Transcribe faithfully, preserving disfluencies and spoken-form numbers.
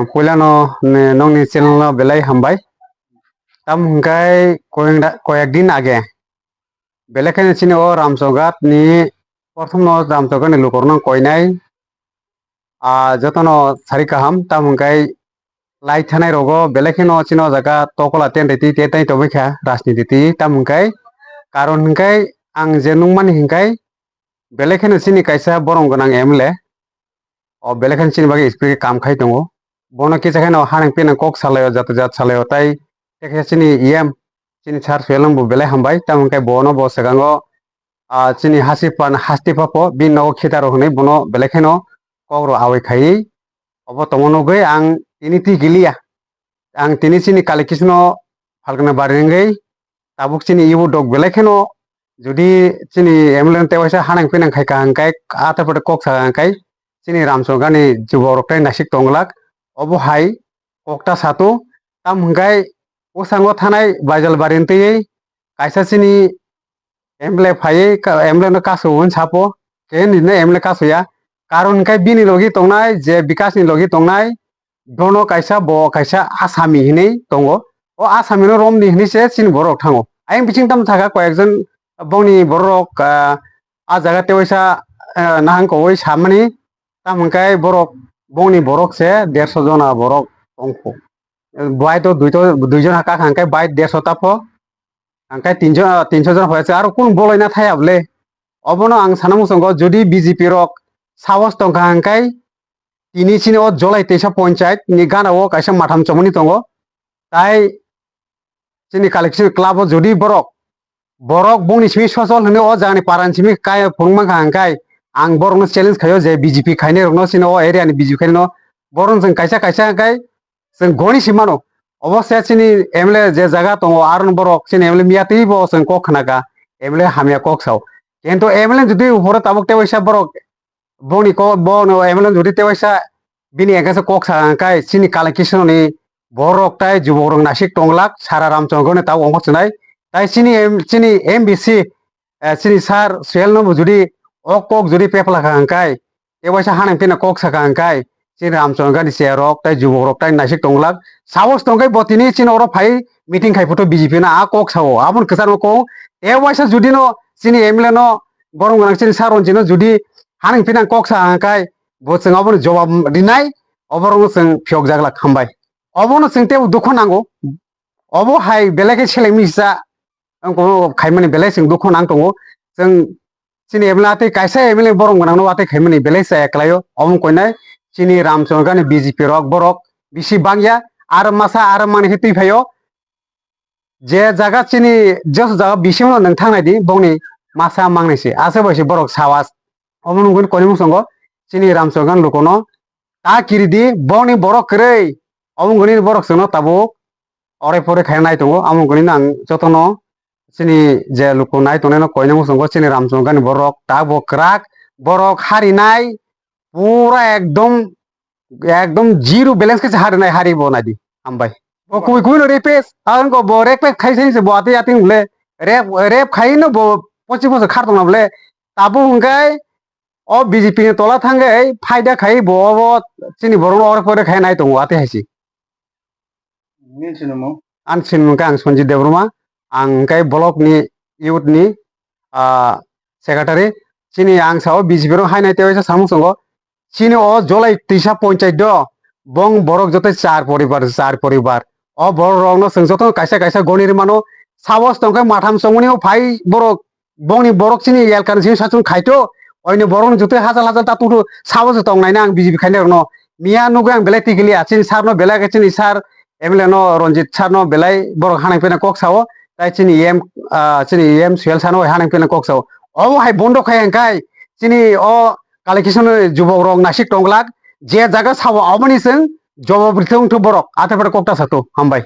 Puilano ne nongni channel no belai hambai. Tam hwnkhe koyang da-, koyek din age belai kheno chini o Ramchowghat ni prothom no Ramchowghat ni lukurok no koinai. Ah, jotono sari kaham, tam hwnkhe lai thanai rogo belai kheno chini o jaga tokola tentai twi tentai tongwi kha rajniti twi, tam hwnkhe karon hwnkhe ang je nukmani hwnkhe belai kheno chini kaisa borom gwnang M L A, o belai kheno chini bagwi speaker kam khai tongo. Bono kisa kheno hanang pinang kok salaio, jat jat salaio, tai tei khe chini E M, chini sir Suel bo belai hambai, tamo hwnkhe bono bo swkango, ah, chini hasti pan, hasti papo, bini nogo khitaro hwnwi bono belai kheno kok rok awai khaiwi obo tongma nugwi ang tini twi giliya. Ang tini chini kali kisino phalkna bari wngwi tabuk chini ibu dok belai kheno jodi chini M L A no tewaisa hanang pinang khai ka hwnkhe, ah, tei pore kok sa hwnkhe chini Ramchowghat ni juborok tei naisik tonglak. Obo hai kokta sato, tam hwnkhe bwskango thanai Baijalbari twi kaisa chini M L A phaiwi ka-, M L A no kasu hwn sapo, khe nini M L A kasuya. Karon hwnkhe bini logi tongnai, je Bikash ni logi tongnai, bono kaisa, bo kaisa Asami hinwi tongo. O Asami no romni hinwi se chini borok thango. Ayang bising tamo thaka koyekjon bongni borok, ah, ah jaga tewaisa, ah, nahang kowoi samani, tam hwnkhe borok bongni borok se derso jona borok tongkho. Bai to duito, duijon haka hwnkhe bai derso tapho. Hwnkhe tinjon, tinso jon hoyase aro kun bolai na thaya bole. Obono ang sana muchungo jodi B J P rok sahos tongkha hwnkhe tini chini o Jolai teisa ponchayat ni gana o kaisa matham chomoni tongo. Tai chini collection club o jodi borok, borok bongni simi sosol hwnwi o jagani parani simi kaya phunuk mankha hwnkhe ang borokno challenge khaio je B J P khainai rokno chini o area ni B J P khainai no borok chwng kaisa kaisa hwnkhe chwng goni si mano. Obo se chini M L A je jaga tongo, aron borok chini M L A miya twi bo chwng kok khna ka, M L A hamya kok sao. Kintu M L A jodi upore tabuk tewaisa borok boni ko-, bono M L A jodi tewaisa bini against kok sa hwnkhe chini collection ni borok tai jubok rok naisik tonglak sara Ramchowghat ni tabuk ongkhor chinai. Tai chini M-, chini M B C, eh, chini sir Suel no bo jodi o kok jodi pepla kha hwnkhe, tewaisa hanang pina kok saka hwnkhe, chini Ramchowghat ni chair rok tai jubok rok tai naisik tonglak. Sahos tongkhe bo tini chini oro phai meeting khai photo B J P no a kok sao. Aboni kwcharo kok tewaisa jodi no chini M L A no borom gwnang chini sir Ranjit no jodi hanang pina kok sa hwnkhe bo chwng obono jobab rinai, oborok no chwng phiyok jaglak hambai. Obono chwng tei dukho nango. Obo hai belai khe seleng misa. Ang kono khaimani belai chwng dukho nang tongo. Chwng chini M L A tei kaisa M L A borom gwnang no watwi khaimani belai chaya kwlaio. Omo koinai chini Ramchowghat ni B J P rok borok bisi bangya, aro masa aro mani khe twi phaio. Je jaga chini jesu jaga bisingno nwng thangnai di bongni masa mangnai se. Ase bai se borok sawas. Omo nungkuni koinwi muchungo chini Ramchowghat lukono ta kiri di bongni borok kwrwi. Omo nungkuni borok chwngno tabuk orai porai khaina nai tongo. Amo wngkha nini ang jotono chini je luku nai tongnai no koinai muchungo chini Ramchowghat ni borok ta bo kwrak borok harinai pura ekdom, ekdom zero balance khe se harinai hari bo nai di hambai. Bo kubui kubui no repes ang ko bo repes khai sai se bo ati ati ble rep rep khai no bo pochi pochi khar tongna ble tabo hwnkhe o B J P ni tola thangwi phaida khai bo obo chini borok no orai porai khai nai tongo ati hai se. Nini sinimung? Ani sinimung khe ang Sanjit Debbarma, ang khe block ni youth ni, ah, secretary. Chini ang sao B J P rok hainai tei waisa samung songo. Chini o Jolai Tisa Ponchayat do, bong borok joto char poribar, char poribar. O borok rok no chwng joto kaisa kaisa goni rwmano, sabo tongkhe matham chongmani o phai borok bongni borok chini elkani simi sachung khaito, oini borok ni jutui hachal hachal ta tungthu sabo se tong naina ang B J P khainai rokno. Miya nugui ang belai tikiliya, chini sir no belai khe chini sir M L A no Ranjit sir no belai borok hanai pheno kok sao, tai chini E M, ah, chini E M Suel sir no hanai pheno kok sao. Obo hai bondo khai hwnkhe chini o collection ni jubok rok nasik tong glak, je jaga sao aboni chwng jawab rithung thu borok, athai phano kok ta sato, hambai.